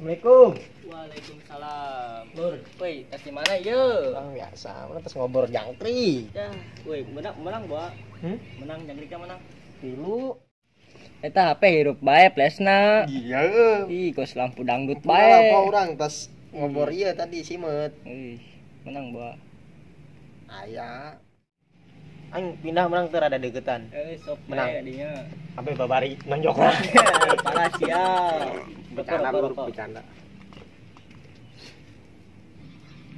Assalamualaikum. Waalaikumsalam. Lur. Woi, tas di mana ye? Bang biasa, mana tas ngobor jangkrik. Ya, woi, menang bawa. Menang jangkriknya menang. Tilu. Eta HP hirup bae flashna. Iya. Ih, kos lampu dangdut bae. Apa urang tas ngobor ieu tadi simet. Ih, menang bawa. Aya. Aing pindah menang teu rada deketan. Sok menang dinya. Sampai babari nonjok lah. Parah siap. Bercanda lur, bercanda.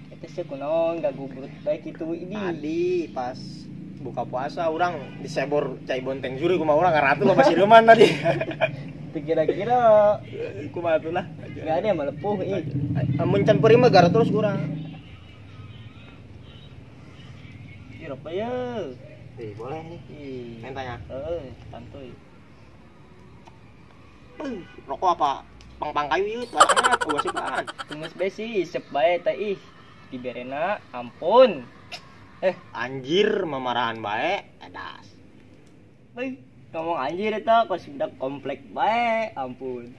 Eta sih kunaon gagubrut bae kitu ini. Tadi pas buka puasa urang disebor cai bonteng suri kumaha urang ngaratu loba siruman tadi. Teu kira-kira kumaha atuh lah. Enggak ada yang melepuh ih. Amun can peurih mah gara terus kurang. Ih, rokok ye. Ih, boleh nih. Ih. Mentanya. Heeh, santuy. Rokok apa? Pang-pang kayu ieu tuh gua sipan. Geus bae sih, isep bae teh ih. Diberena ampun. Anjir memarahan bae edas. Bae, ngomong anjir eta kos budak komplek bae, ampun.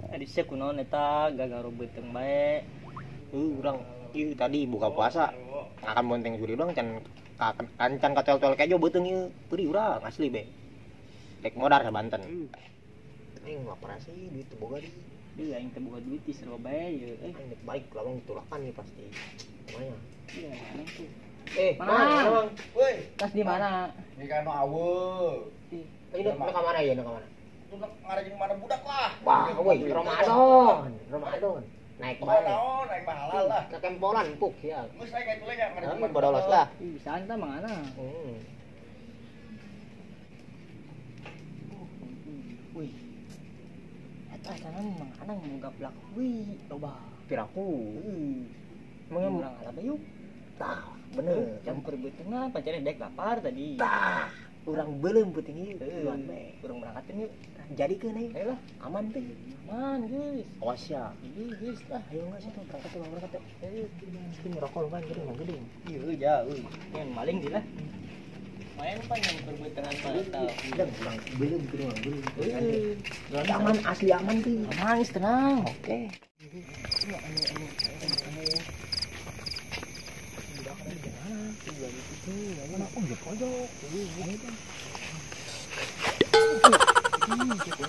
Tadi sia kunaon eta gagaro beuteung bae. Urang ieu tadi buka puasa ngakan bonteng suri doang can can kacol-col kejo beuteung ieu peurih urang asli be. Rek modar ka Banten. Aing lapar sih duit teu boga di. Ieu aing teu boga duit sarua bae ieu. Aing rek balik lawang ditulakan nih pasti. Lumayan. Iya, mana tuh? Mang. Woi, tas di mana? Di kano awe. Ini ka mana ieu, ka mana? Itu ngarekin mana budak lah. Wah, woi, Ramadan. Ramadan. Naik bae. Naon, naik pahala lah. Kekempolan puk ya. Geus naik ka nya ngarekin bodolos lah. Ih, bisa tah mangana. Wih. Eta sana mangana boga plak. Wih, loba. Piraku. Emang urang ala bae yuk. Tah, bener. Campur beuteungan pacarnya dek lapar tadi. Tah, urang beuleum peuting ieu. Duluan bae. Urang berangkatin yuk. Jadi ke nih? Ayo lah, aman tuh. Aman, guys. Awas ya. Iya, guys lah. Ayo enggak sih tuh berangkat tuh, berangkat tuh. Ayo, sini ngerokok lumayan gede, gede. Iya, jauh. Yang maling di lah. Main pan yang perbuatan mata. Udah, urang belum gitu, urang belum. Aman, asli aman tuh. Aman, tenang. Oke.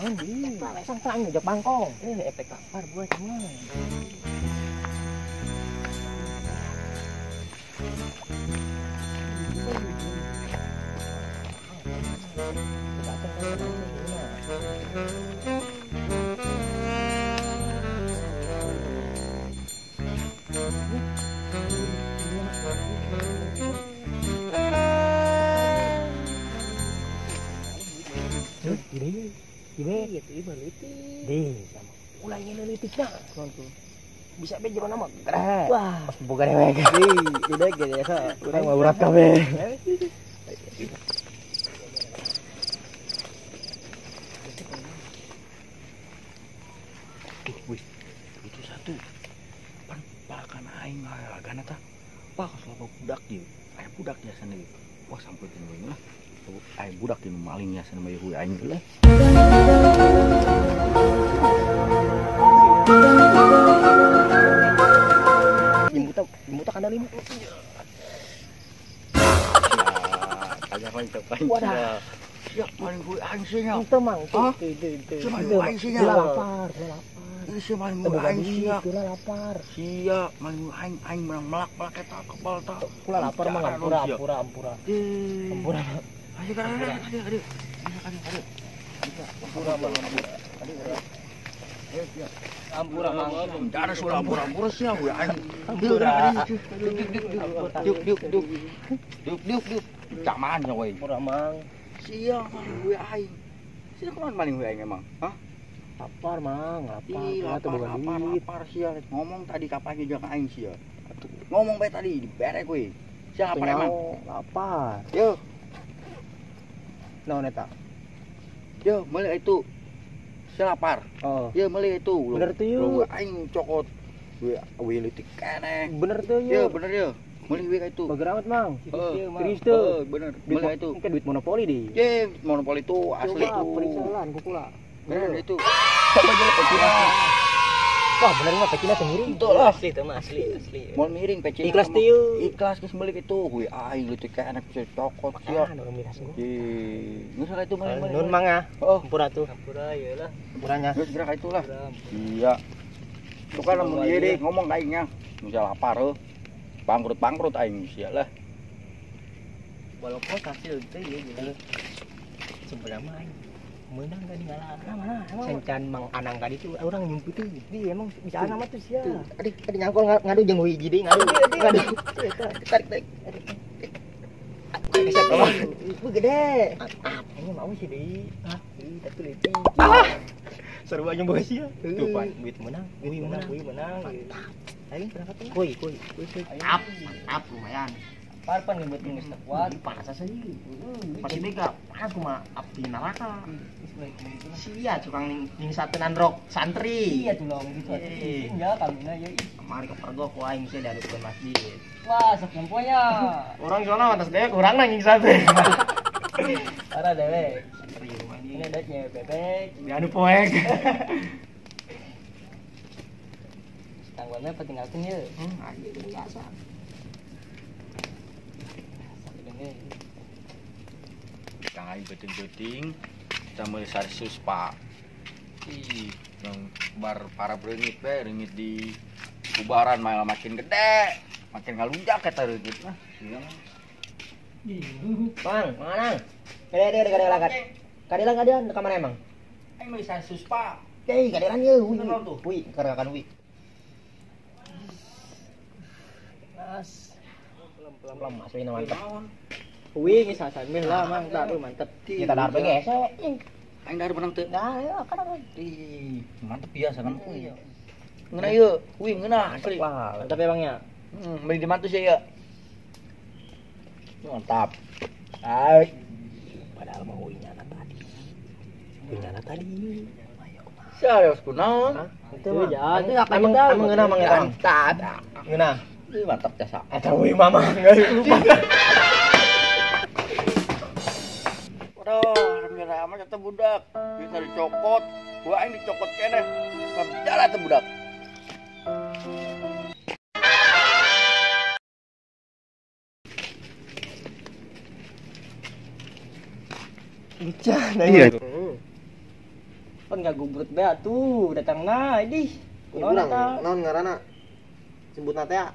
Ih, sang ngejok bangkong. Efek lapar buat semua. Ini itu ieu leutik. Deh, sama. Ulah nyeun leutik dah. Bisa be jero nama. Wah, pas boga dewek. Ih, udah gede ya. Urang mah urat kabeh. Wih, itu satu. Pan palakan aing hargana tah. Wah, kos loba budak ieu. Aya budak biasana ieu. Wah, sampeutkeun we lah. Aya budak ieu maling biasana mah ieu aing lah. Jemputan kandang lima. Ya, agak Wadah. Ya, maling gue aing sih nya. Itu mang, itu. Maling gue aing sih nya. Lapar, lapar. Sia maling gue aing sia. Kula lapar. Sia maling gue aing aing menang melak-melak eta kepal ta. Kula lapar mang, ampura ampura ampura. Ampura. Ayo ayo ayo ayo. Ayo. Ampura mang. Ampura mang. Ada suara ampura ampura sia gue aing. Ampura. Duk duk duk. Duk duk duk. Caman ya we. Ampura mang. Sia maling gue aing. Sia kunaon maling gue aing emang? Hah? Lapar mang, lapar. Ih, lapar, lapar, lapar sia. Ngomong tadi kapan juga aing sia. Ngomong bae tadi dibere kowe. Sia lapar emang? Lapar. Yo. Naon eta? Yo, meuli itu. Sia lapar. Oh. Yo meuli itu. Bener tuh yuk. Aing cokot Wi leutik keneh. Bener tuh ya. Iya, bener ya. Meuli we ka itu. Bager amat, Mang. Serius tuh. Bener. Meuli itu. Kan duit monopoli deh. Ye, monopoli itu asli coba, tuh. Periksa lah kukula. Bener itu. Coba jelek pecina. Wah, bener mah pecina sendiri. Itu lah. Asli itu mah asli, asli. Mau miring pecina. Ikhlas tuh. Ikhlas geus meuli itu. Hui aing leutik keneh bisa cokot sia. Makan orang miras gua. Ye, geus lah itu meuli. Nun Mang ah. Oh, Hampura tuh. Hampura ieu lah. Hampuranya. Geus gerak ka itulah. Iya. Itu kan lamun ieu deh ngomong ka aingnya. Bisa lapar heuh. Bangkrut-bangkrut aing sia lah. Walaupun hasil teh ieu gitu. Sebenarnya mah aing meunang tadi ngalah. Mana? Emang Sencan Mang Anang tadi tuh orang nyumput tuh. Di emang bisa nama tuh sia. Aduh, tadi nyangkol ngadu jeung hiji deui ngadu. Ngadu. Tarik tarik. Keset apa? Itu gede. Mantap. Ini mau sih deui. Hah, tapi leutik. Ah. Seru aja boga sia. Tuh pan duit menang, Duit menang, kuy menang. Mantap. Aing berangkat tuh. Kuy, kuy, kuy, kuy. Mantap, mantap lumayan. Parpan nih buat geus kuat. Panas asa ieu. Pasti bega panas kumaha api neraka. Sia cukang ning satenan rok santri. Iya tuh long gitu. Tinggal kamina ya ih. Kemari ke pergok ku aing sia diadupkeun masjid. Wah, sok nemponya. Urang soalna atas dewek urang nang sate. Parah dewek. Santri rumah ini ada bebek. Diadu poek. Tangguannya petinggalkeun ye. Anjing biasa. Kang aing beuting-beuting kita meuli sarsus Pak. Ih, yang bar para reungit we, reungit di kubaran malah makin gede, makin ngalunjak eta reungit mah. Iya. Mang, Mang Anang. Kade kade kade kade kade ka mana emang? Aing meuli sarsus Pak. Hei, kaderan ye, hui. Hui, karakan hui. Mas. Pelan-pelan asli mantep. Hui geus sasambil lah Mang, tak mantep. Kita dahar bae hese. Aing dahar menang teu. Nah, ya kan kan. Ih, mantep biasa kan kuy. Ngeunah ieu, kuy ngeunah asli. Wah, mantap ya Bang ya. Beli di mantu sih ya. Mantap. Ai. Padahal mah hui nyana tadi. Hui nyana tadi. Serius kunaon? Itu mah. Emang emang ngeunah Mang eta. Mantap. Ngeunah. Ih, mantap jasa. Eta hui mama enggak lupa. Waduh, rame-rame eta budak. Bisa dicokot. Gua aing dicokot keneh. Jalan eta budak. Bicara iya. Pan enggak gubrut bae atuh datangna idih. Kunaon ngaranna? Sebutna teh.